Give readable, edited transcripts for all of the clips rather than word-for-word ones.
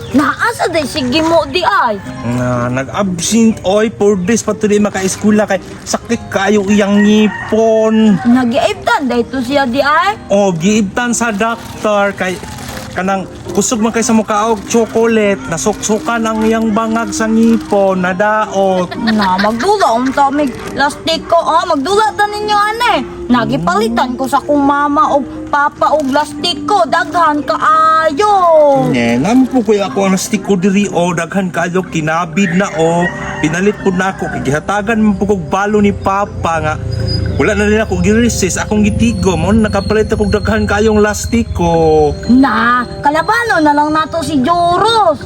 Naasa day sige mo di ay. Nga nag-absent oy, 4 days pa tuloy maka-eskwela kay sakit kaayo iyang ngipon. Nagiibdan day to siya di ay. O giibtan sa doctor kay kanang kusog man kay sa mukha og chocolate, nasuksukan ang iyang bangag sa ngipon, nadaot. Na magdula unta mig lastiko ah, magdula ta ninyo ane. Nagipalitan ko sa kong mama og papa og lastiko, daghan kaayo. Ne, namo po kuya ako ang stick ko diri o daghan kayo kinabid na o pinalit po na ako kay gihatagan man po kog balo ni papa nga wala na rin ako giresis akong gitigo mo nakapalit ako daghan kayong lastiko. Na, kalabano na lang nato si Joros.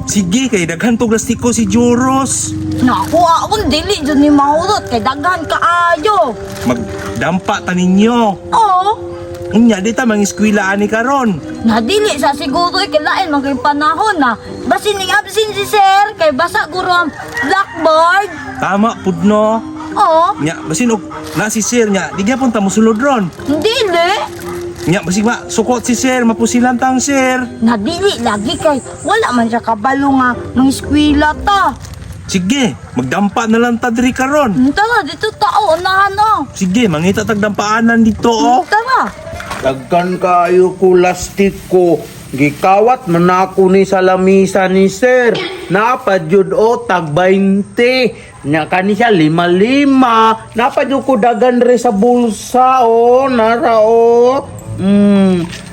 Sige kay daghan tog lastiko si Juros. Naku, akong dili jud ni mahulot kay daghan kaayo. Magdampa ta ninyo. Oh, Unya di ta mangiskwela ani karon. nadili sa siguro kay lain man kay panahon na. Basin ning absent si sir kay basa guro ang blackboard. Tama pud no. Oh, Nya basin og na si sir nya di gyapon ta mosulod ron. dili. Nya basig ma sukot si sir mapusilan tang sir. Nadili lagi kay wala man siya kabalo nga mga eskwela ta. Sige, magdampa na lang ta diri karon. Tara, dito tao, unahan oh. Sige, mangita tag dampaanan dito oh. Tara. Daghan kaayo ko lastik ko. Gikawat man ako ni sa lamisa ni sir. Napa jud o tag 20. Nya kani siya lima lima. Napa jud ko dagan re sa bulsa o nara o.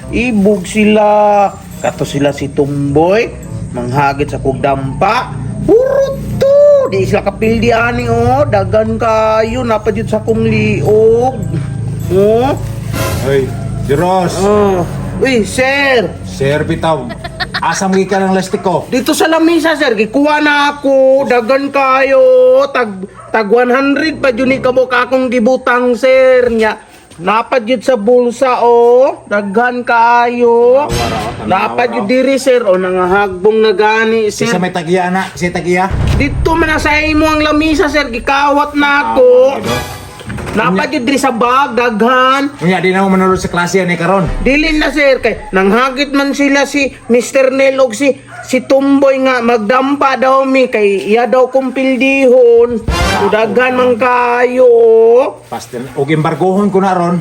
Ibog sila. Kato sila si Tumboy. Manghagit sa kog dampa. Puro to. Di sila kapildi ani o. Dagan kayo. Napa jud sa kong liog. Oh. Hoy, Jeros. Oh. Uy, sir. Sir bitaw. Asa mo ka ng lastiko? Dito sa lamisa, sir. Gikuha na ako. Dagan kayo. Tag, tag 100 pa jud ni kamo ka akong gibutang, sir. Nya. Napad jud sa bulsa, oh. Daghan kayo. Napad jud diri, sir. O, nangahagbong na gani, sir. Sisa may tagiya na, si tagiya. Dito man na sa imo ang lamisa, sir. Gikawat na ako. Napad jud diri sa bag, daghan. Unya di na mo manulod sa klase ani karon. Dili na sir kay nanghagit man sila si Mr. Nel og si si Tumboy nga magdampa daw mi kay iya daw kumpildihon. Daghan man kayo. Pastel og embargohon ko na ron.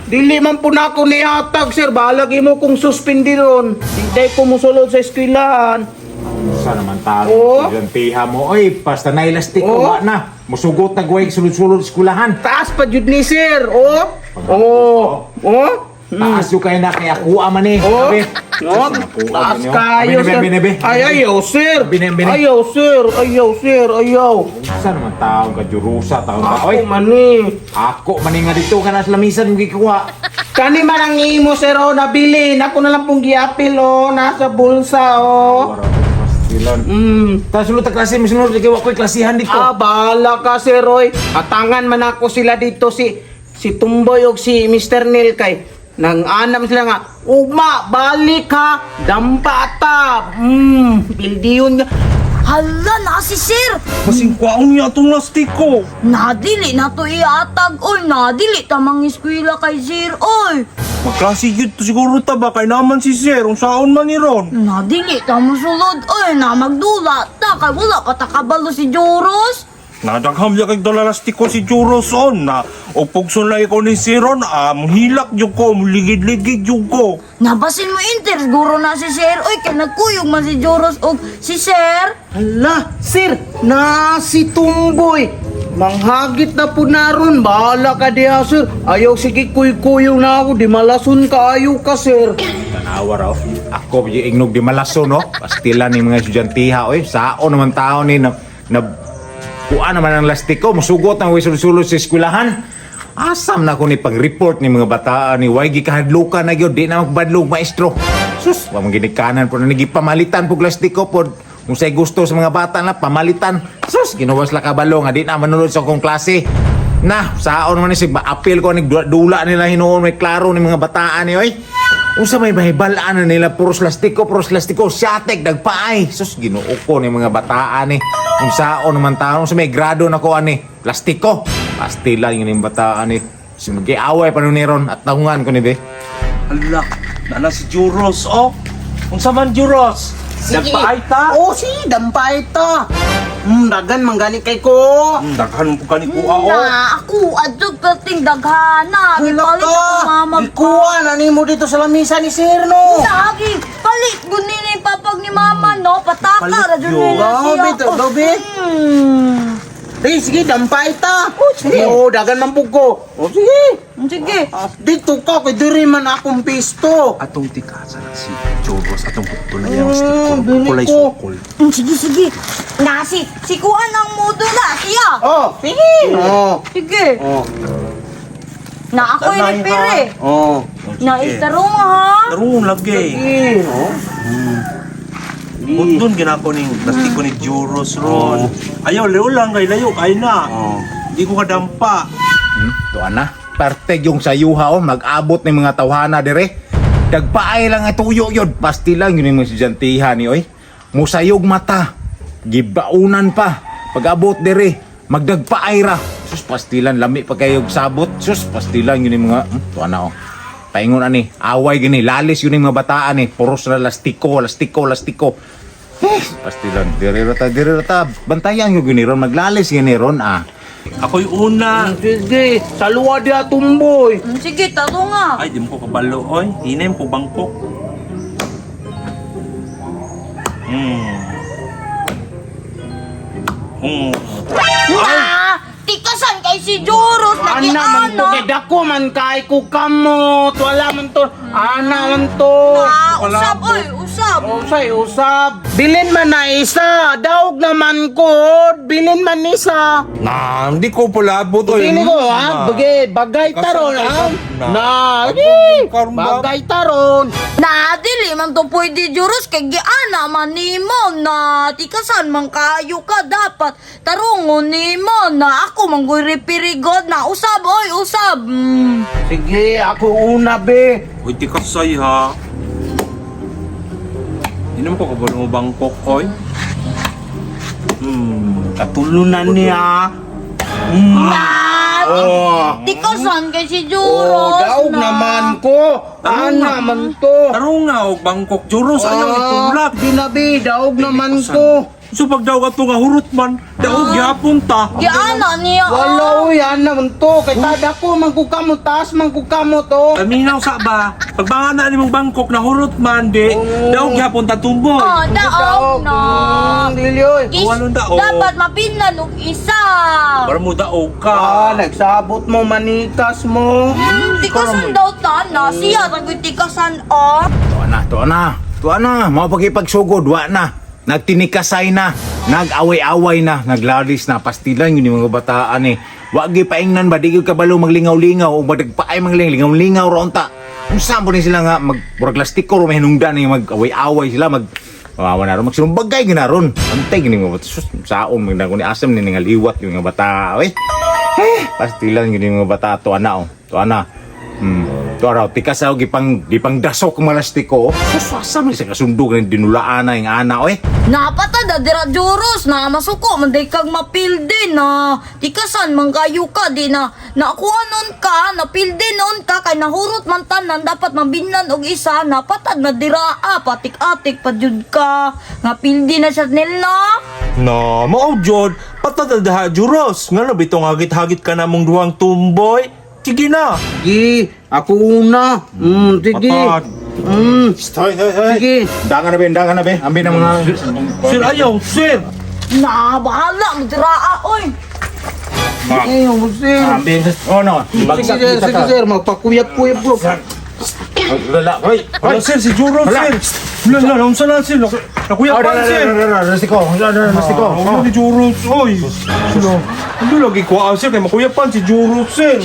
Dili man po na ako nihatag sir, balag imo kong suspindi ron. Di ko musulod sa eskwelahan. Sa naman tao, Oo. oh. Mo oy, basta na lastiko Oo. wa na. Musugot na guway sulod-sulod eskwelahan. Taas pa jud ni sir, oh. Oh. Oh. Taas yung kay na kay akuha man eh. Oh. Sabi. No, Nakuha taas man yun. kayo Bine, sir. bine, bine. Ay, ayaw sir. Bine, bine. Ayaw sir, ayaw sir, ayaw. Sa naman taong ka jurusa taong ka. Ako Oy, man eh. ako man nga dito ka na sa lamisan mo gikuha. Kani man ang imo sir oh, nabilin. Ako na lang pong giapil oh, nasa bulsa oh. Pastilan. Taas sulod ta klase, musulod kay wa koy klasihan dito. Ah, bahala ka sir oy. Atangan man ako sila dito si si Tumboy og si Mr. Neil kay nang anam sila nga, "Ugma, balik ha. Dampa ta." Bildiyon nga. Hala na si sir. Basing kwaon niya atong lastiko. Nadili na to iatag oy, nadili ta mang eskwela kay sir oy. Magklase gyud to siguro ta ba kay naman si sir unsaon man ni ron. Nadili ta mosulod oy, na magdula ta kay wala pa ta kabalo si Joros. Nadagham ya kay dala lastiko si Juros on na og pugson lagi ko ni sir ron ah, muhilak jud ko, muligid-ligid jud ko. Nabasin mo inter siguro na si sir oy kay nagkuyog man si Joros og si sir. Hala, sir, na si Tumboy. Manghagit na po na ron. Bahala ka diha, sir. Ayaw, sige, kuy-kuyong na ako. Di malason kaayo ka, sir. Tanawa raw. Ako yung ingnog di malaso no. Pastila ni mga estudyantiha oy. Sao naman tao ni na, na kuha naman ang lastiko, musugot ang sulod-sulod sa eskwelahan. Asam na ko ni pag-report ni mga bataan ni way gikahadlukan na gyud di na magbadlog maestro. Sus, wa man ginikanan po na nagipamalitan pug lastiko pod. Kung say gusto sa mga bata na pamalitan. Sus, ginawas la kabalo nga di na manulod sa akong klase. Na, saon man ni sig appeal ko ni dula nila hinuon may klaro ni mga bataan ni oy. Unsa may mahibalaan na nila puros lastiko, puros lastiko, siatek dagpaay. Sus, Ginoo ko ni mga bataan ni. Unsaon naman taon sa may grado na ko ani, plastiko. Pastila yun yung bataan ni. Sumagi-away pa nun ni Ron at taungan ko ni be. Hala, nana si Juros oh. Unsa man, Juros? Sige. Nagpaay ta? Oh, sige, dampay ta. Dagan man gani kay ko. Daghan mo kani kuha oh. Na, ako, adto perting daghana. Wala Gipalit ka. ako mama. Ikuha na nimo dito sa lamisa ni sir, no. Lagi, palit gud ni ni papag ni mama, no? Pataka Palit ra jud yun. nila siya. Grabe, grabe. Di, sige, dampay ta. Oh, sige. Oh, dagan man pud ko. Oh, sige. Sige. Ah, dito ka, kay diri man akong pisto. Atong tikasa na si Juros, atong putol na yung stick Bili kulay ko. sukol. Sige, sige. Na, si kuan ang mudo na, siya. Oh, sige. Oh. Sige. Oh. Na ako Tanay, irepere. Oh. Na itarong ha. Tarong lagi. Sige, oh. Buton ginako ning plastic ko ni Juros ron. Ayaw layo lang kay layo kay na. Oh. Di ko kadampa. Tuan na. Parte yung sayuha oh, mag-abot ng mga tawhana dire. Dagpaay lang ay tuyo yun. Pasti lang yun yung mga estudyante ni oy. Musayog mata. Gibaunan pa. Pag-abot dire, magdagpaay ra. Sus, pastilan, lami pa kayo sabot. Sus, pastilan yun yung mga, tuan na oh. Paingon ani, away gini, lalis yun yung mga bataan eh. Puros na lastiko, lastiko, lastiko. Eh, pastilan, dire ra ta, dire ra ta. Bantayan yung gini ron, maglalis gini ron ah. Ako'y una. Sige, sa luwa di atumboy. Sige, tarong ha. Ay, di mo ko kabalo oy. Hinay mo ko Bangkok. Na, tikasan kay si Juros Ana man to, nagiana. kay dako man kay ko kamot. Wala man to. Ana man to. Na, usab oy, usab. Usay, usab. Bilin man na isa. Daog naman ko. Bilin man isa. Na, hindi ko palabot oy. Dili ko ha. Bagay, bagay taron ha. Na. Na, di. Karon ba? Bagay taron. Na, dili man to pwede Juros kay giana man nimo na tikasan man kayo ka dapat tarungon nimo na ako man goy repirigod na usab oy, usab. Sige, ako una be. Uy, tikasay ha. Hindi mo ko kabalo mo Bangkok oy. Katulunan niya. Na, Oh. tikasan kay si Oh, Juros daog na. naman ko. Ana man to. Tarong nga og Bangkok Juros ayaw itulak. Di na be, daog naman ko. So pag daw ato nga hurot man, daog gyapon ta. Giana niya. Wala uy, ana man to. Kay tada ko, man ko kamot, taas man ko kamot, oh. Paminaw sa ba? Pagbangana ni mong Bangkok na hurot man di, daog gyapon ta tumboy. Oh, daog na. Dili oy. Is, Walong daog. dapat mapinlan og isa. Para mo daog ka. Ah, nagsabot mo, manikas mo. Tikasan daw ta na siya tagoy tikasan oh. Tuwa na, tuwa na. Tuwa na, mga pagipagsugod, wa na. Nagtinikasay na, nag-away-away na, naglalis na, pastilan yun yung mga bataan eh. Wa gi paingnan ba, di gyud kabalo maglingaw-lingaw, o madagpaay maglingaw-lingaw roon ta. Kung saan po ni sila nga, mag, murag lastiko ro may hinungdan eh, mag-away-away sila, mag, mawawa na ron, magsinumbagay gina ron. Antay gini mga bata, sus, saon, magdang ko ni Asam, ni nga liwat yung mga bata, eh. Eh, pastilan yun yung mga bata, tuwa na oh, tuwa na. Tuwa raw, tikas ako, gipang, gipang dasok ang malastiko. Oh. Sus, asa man sa kasundog ng dinulaan na yung ana, oy. Napata da dira Juros na masuko man day kag mapilde na tikasan man kayo ka di na nakuha nun ka napilde nun ka kay nahurot man tanan dapat mabinlan og isa napatad na dira ah, patik-atik pa jud ka nga pilde na siya nila. Na, mao jod, patadadaha Juros. Ngano bitong hagit-hagit ka na mong duwang tumboy? Sige na. Sige, ako una. Sige. Patad. Hoy, hoy, hoy. Sige. Dangan na be, dangan na be. Ambi na mga... Sir, ayaw, sir. Na bahala mo dira ah, oy. Ay, oh, sir. Ambi. Oh, no. Bagsak Sige, sir, kita sige, ka. sir. Magpakuyap-kuyap ko. Wala, hoy. Wala, sir, si Juros, Wala. sir. Wala, wala, unsa na, sir? Nakuya Oh, pa, na, sir. na, na, na, lastiko. Na, na, lastiko. Ano ni Juros, oy. Sino? Ano lagi ko, sir, kay makuyapan si Juros, sir.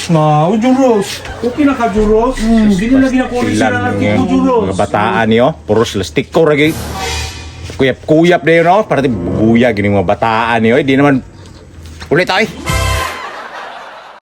Na, o Juros. Okay na ka, Juros. Dili lagi na ko sir ang Silan ko, Juros. mga bataan niyo. Puros lastiko ragi. Kuyap-kuyap na yun, oh. Para buya gini mga bataan niyo. Di naman... Ulit ay.